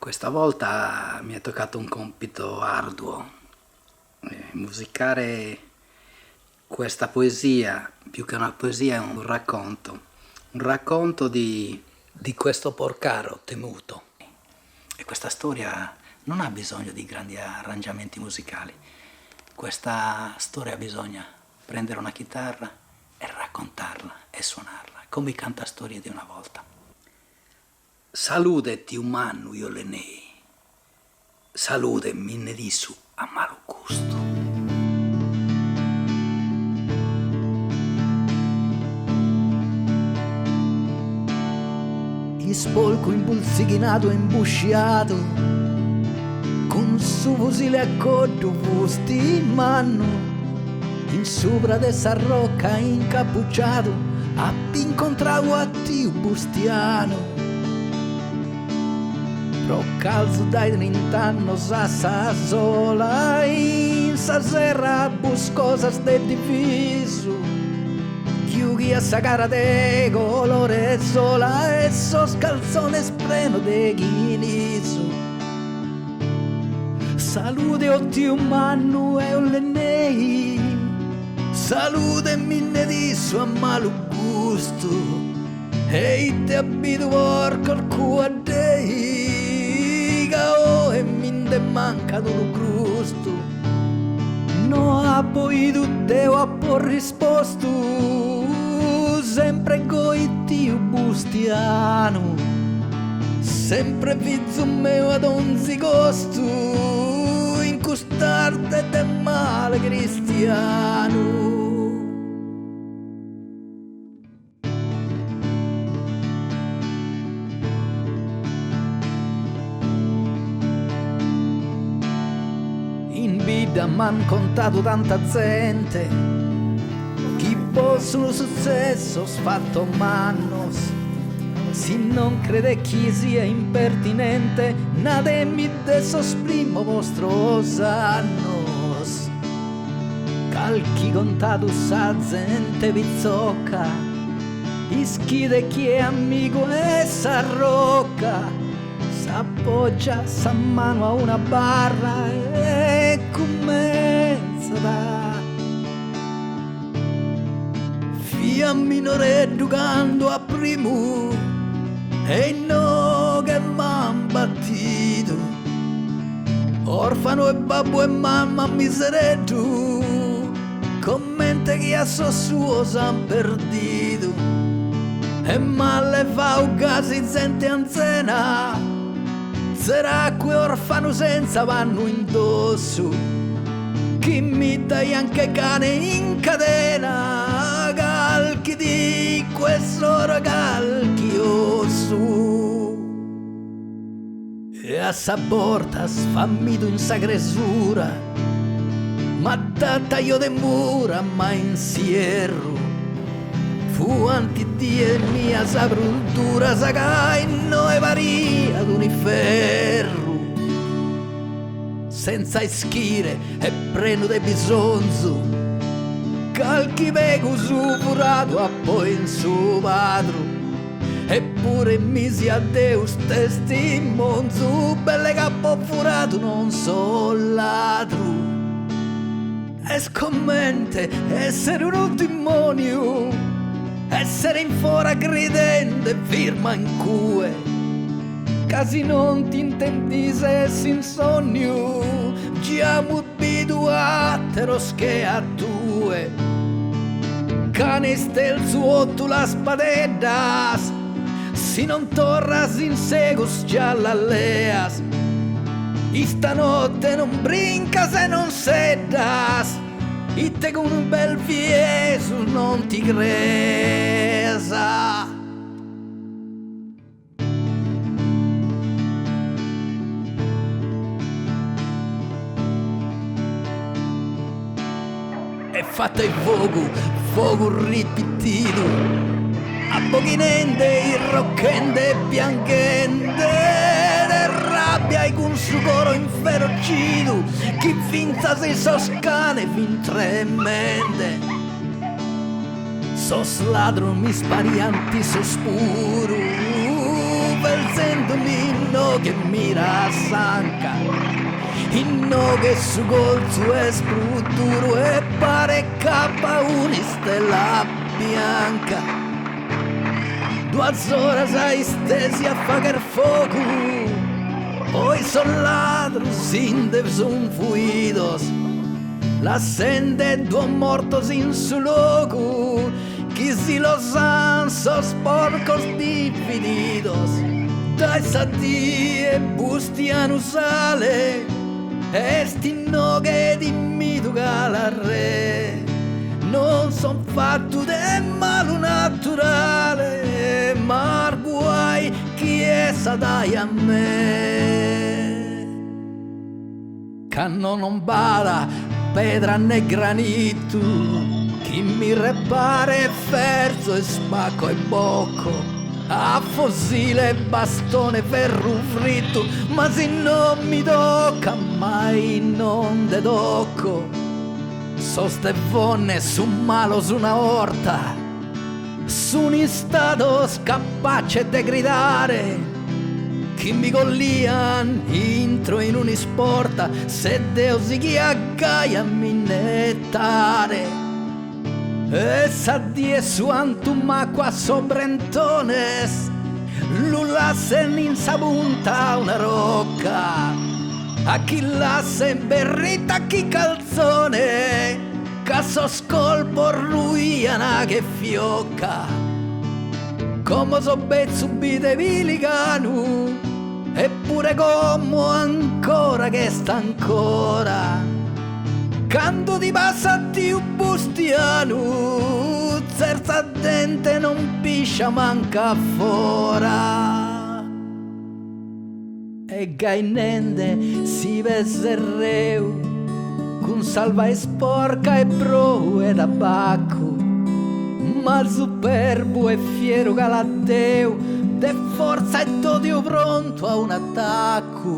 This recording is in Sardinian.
Questa volta mi è toccato un compito arduo, musicare questa poesia, più che una poesia è un racconto, un racconto di di questo porcaro temuto. E questa storia non ha bisogno di grandi arrangiamenti musicali, questa storia bisogna prendere una chitarra e raccontarla e suonarla, come i cantastorie di una volta. Salude tiu mannu io le nei, salude minnedissu a malu gustu. Ispolcu imbultzighinadu e imbusciadu, cun su fusile a coddu fusti mannu, in subra de sa rocca incappucciadu ap'incontradu a tiu Bustianu. Procalzu dae trint'annos a sa sola in sa serra buscosas de divisu, Giughiat sa cara de colore 'e sola e sos caltzones prenos de chinisu. Salude o tiu mannu eo le nei, salude minnedissu a malu gustu, e ite as bidu porcos cuaddei, ca oe mi nde mancat unu grustu. No apo 'idu deo apo rispostu, sempre goi tiu Bustianu, sempre fizu meu a donzi costu, in cust'arte de male cristianu. In bidda m'an contadu tanta zente chi bos sun sutzessos fatos mannos, si non credes chi sia impertinente nademi de sos primos bostros annos. Calchi contadu sa zente pitzocca, ischide chie amigu 'e sa rocca, s'appoggiat sa manu a una barra e cumentzat. Fia minoreddu cando a primu e inoghe m'an battidu. Orfanu 'e babbu e mama misereddu, comente chi a sos suos an perdidu, e m'allevau gasi zente anzena, tzeracu e orfanu senza pannu in dossu, chi mi daian che cane in cadena, calchi ticcu 'e s'oro calchi ossu. E a sa bortas famidu in sa cresura, m'addataio de mura ma in s'ierru fuant dies mias prus duras ca innoe pariat un'inferru. Senza ischire e prenu de bisonzu, calchi pegus furadu apo in su padru. Eppure mi siat Deus testimonzu, belle ch'apo furadu non so ladru. Est comente essere unu dimoniu, essere in fora gridende firma in cue, ca si non t'intendes ses in sonniu, gia amus bidu ateros che a tue. Cane istelzu 'otu las padeddas, si non torras in segus già la leas. Istanotte non brincas e non seddas, ite cun belviesu non ti creas. E fatta 'e fogu, fogu ripitidu, abboghinende, irrocchende e pianghende de rabbia e cun su coro inferocidu, chi fintzas sos canes fin tremende. Sos ladros mi pariant issos puru. Pelzendumi inoghe mira s'anca. Inoghe su colzu est prus duru e paret ch'apa un'istella bianca. Duas oras istesi a fagher fogu, poi sos ladros si nde sun fuidos, lassende duos mortos in su logu chi si los an sos porcos divididos. Dae sa die Bustianu Sale est inoghe timidu galarre. Non so fatu de malu naturale, ma arguai chi 'essat dae a me. Cando non b'at pedra ne granitu chi mi reparet ferzo ispaco e boco a fosile e bastone ferru fritu ma si non mi tocat mai non nde toco sos de Fonne sun malos una 'orta Sun istados capaces de gridare chi mi collian intro in un'isporta se deo sighia gai a minettare. E sa die su 'antu maccu a sos brentones lu lassen in sa punta una rocca a chi lassen berritta chin calzone Ca sos colpos ruian che fiocca. Como so betzu bide pilicanu eppure como ancora ch'est ancora. Cando ti passat tiu Bustianu tzerta dente non pisciat mancu fora. E gai nende si peset reu cun s'alva isporca 'e brou 'e tabacu, ma superbu e fieru caladdeu de fortza e d'odiu prontu a un'atacu.